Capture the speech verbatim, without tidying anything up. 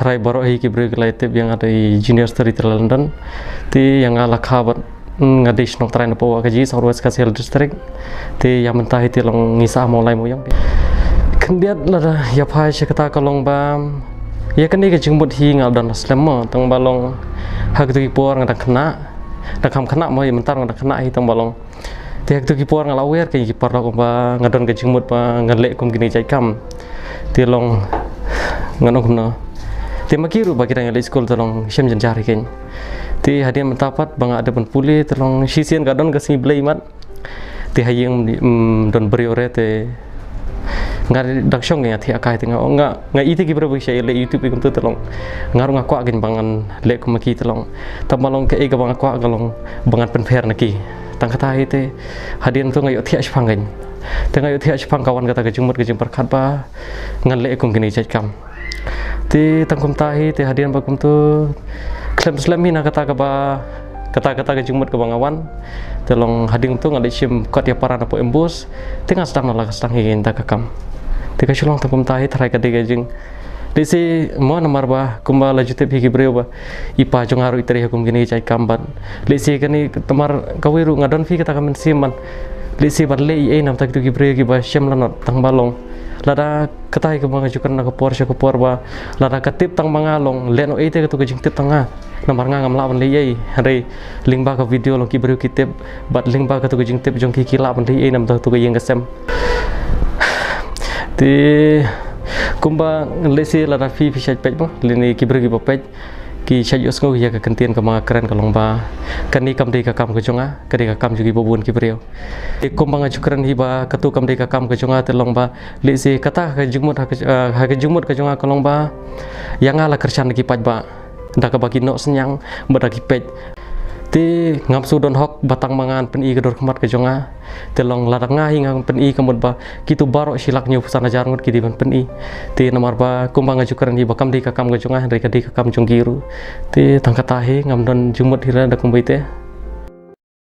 Trai baroh hi ki briew ki la ïatip ïa nga da i Junior Storyteller London. Te ïa nga la kha bad, mm, nga dei shnong trai na poh Wahkaji, South West Khasi Hills District. Te ïa mynta hi te long ngi sah mawlai mawiong. Khyndiat lada ïa phai sha kata ka long ba ïa kane ka jingmut hi nga don slem mo, tang ba long ha kito ki por nga dang khynnah, dang kham khynnah mo, ïa mynta nga dang khynnah hi, tang ba long te ha kito ki por nga la aware ka ïa ki paralok ba nga don ka jingmut ba ngan leh kum kine ki jait kam. Te long ngan ong kumno, te ma ki ruh ba ki dang ïaleit skul te long shem jynjar hi kein. Te hadien mynta pat ba nga dep ban pule te long shisien ka don ka sngi Blei mat. Te ha ïing, mm, don briew re te nga dang shong nga thiah kai te nga ong nga, nga i te ki briew ba ki shah leh YouTube ïa kumto te long nga ruh nga kwah kein ba ngan leh kum ma ki te long. Tang ba long kaei kaba nga kwah ka long ba ngan pynpher na ki. Tang kata hi te hadien to nga ïoh thiah shaphang kein. Te nga ïoh thiah shaphang ka wan kata ka jingmut ka jingpyrkhat ba ngan leh kum kine ki jait kam. Te tang kumta hi te hadien ba kumto khlem slem hi na kata kaba, kata, kata ka jingmut kaba nga wan. Te long hadien to nga leit shim kot ïa para na poh Embus. Te nga sdang na la ka sdang hi kein da ka kam. Te ka shu long tang kumta hi, tharai ka dei ka jing, lehse mo namar ba kumba la ju tip hi ki briew ba i pa jong nga ruh i trei ha kum kine ki jait kam bad lehse kane namar kawei ruh nga don phi kata ka mynsiem ban lehse ban leh ei ei namar kito ki briew kiba shem lanot, tang ba long lada kata hi kaba nga ju kren na ka por sha ka por ba lada ka tip tang ma nga long leh noh ei te kato ka jingtip tang nga. Namar nga ngam lah ban leh ei, hynrei lyngba ka video long ki briew ki tip bad lyngba kato ka jingtip jong ki ki lah ban leh ei namar kato ka ïing ka sem. Te kumba lehse lada phi phi shait peit mo, lane ki briew kiba peit ki shait ïohsngew ïa ka kyntien kaba nga kren ka long ba kane kam dei ka kam ka jong nga, ka dei ka kam jong kiba bun ki briew. Te kumba nga ju kren hi ba kato kam dei ka kam ka jong nga te long ba lehse kata ha ka jingmut, ha ka, ah, ha ka jingmut ka jong nga ka long ba ïa nga la kyrshan da ki paidbah, da kaba ki noh synñiang bad da ki peit. Te ngam shu don hok ba tang ma ngan pyni ka dur khmat ka jong nga. Te long lada nga hi ngan pyni ka mut ba kito baroh shi lak hynñiew phew san hajar ngut ki dei ban pyni. Te namar ba kumba nga ju kren hi ba kam dei ka kam ka jong nga, hynrei ka dei ka kam jong ki ruh. Te tang kata hi, ngam don jingmut hi ruh da kumwei te.